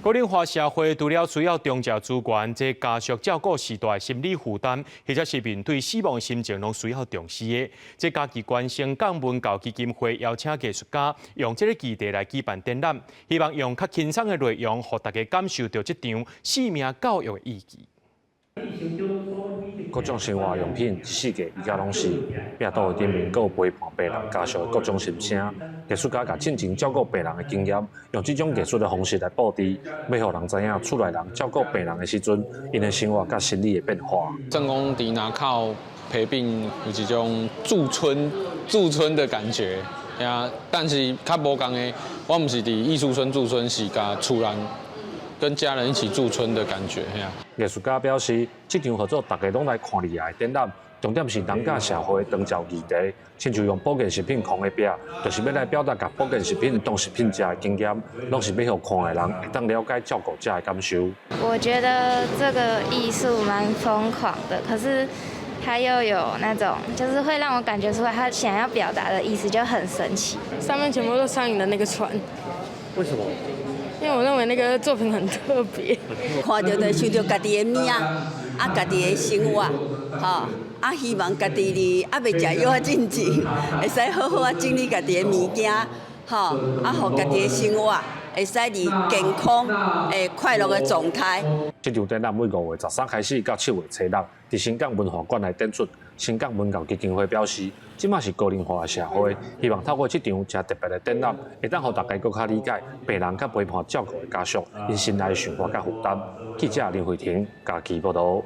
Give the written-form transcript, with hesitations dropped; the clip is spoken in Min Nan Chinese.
高齡化社會除了需要長照資源，這家屬照顧時代心理負擔，或者是面對死亡的心情，攏需要重視的。這嘉義縣新港文教基金會邀請藝術家用這個議題來舉辦展覽，希望用較輕鬆的內容，予大家感受著這場生命教育的意義。各種生活用品，一四季伊家攏是壁圖的頂面，閣有陪伴病人家屬的各種心聲。藝術家共進前照顧病人的經驗，用這種藝術的方式來布置，欲予人知影厝內人照顧病人的時陣，𪜶的生活佮心理的變化。算講佇林口陪病有一種駐村駐村的感覺，呀，但是較無仝的，我毋是佇藝術村駐村，是共厝人跟家人一起駐村的感覺。藝術家表示，這場號做大家攏來看你的展覽，重點是人佮社會長照議題，親像用保健食品囥的壁，就是欲來表達共保健食品當食品食的經驗，攏是欲予看的人會當了解照顧者的感受。我覺得這個藝術蠻瘋狂的，可是他又有那種，就是會讓我感覺出來他想要表達的意思就很神奇。上面全部都蒼蠅的那個船。為什麼？因為我認為那個作品很特別。看著就想著家己的命，啊，家己的生活，吼，啊，希望家己佇猶未食藥仔進前，會使好好仔整理家己的物件，吼，啊，予家己的生活會使佇健康、會快樂的狀態。這場展覽對5月13開始到7月初6，佇新港文化館來展出。新港文教基金會表示，這馬是高齡化的社會，希望透過這場誠特別的展覽，會當予大家閣較理解病人佮陪伴照顧的家屬，𪜶心內的想法佮負擔。記者林慧婷嘉義報導。